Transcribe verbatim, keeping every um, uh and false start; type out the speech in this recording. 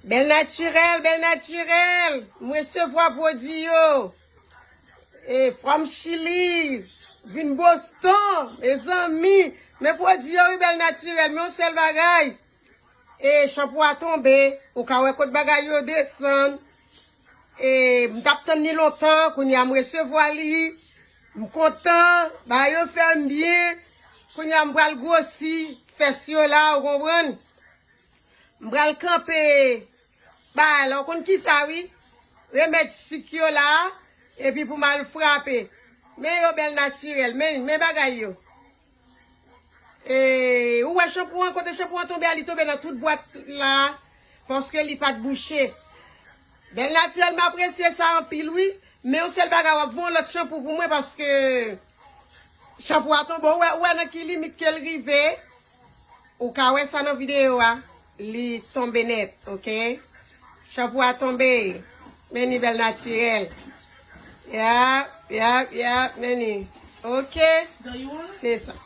Bèl natirèl, bèl natirèl. M resevwa pwodui yo. E, from Chili, vin Boston, mezanmi. Men pwodui yo, wi, bèl natirèl. Men yon sèl bagay. E, chanpou a tonbe. Ou ka wè kot bagay yo desann. E, m t ap tann li lontan, kounye a m resevwa li. M kontan, bagay yo fè m byen. Kounye a m pral gwosi fès yo la, ou konprann? M pral kanpe bagay la, ou konn kisa wi? Remèd sik yo la, epi pou m al frape. Men yo bèl natirèl, men, men bagay yo. E, ou wè chanpou an, kote chanpou an tonbe a, li tonbe nan tout bwat la, paske li pa t bouche. Bèl natirèl, m apresye sa anpil wi. Men yon sèl bagay, w ap voye yon lòt chanpou pou mwen, paske chanpou a tonbe. Ou wè, ou wè nan ki limit ke l rive? Ou ka wè sa nan videyo a. Li tonbe nèt, oke? Chanpou a tonbe. Men ni bèl natirèl. Yap, yap, yap, men ni. Oke? Se sa.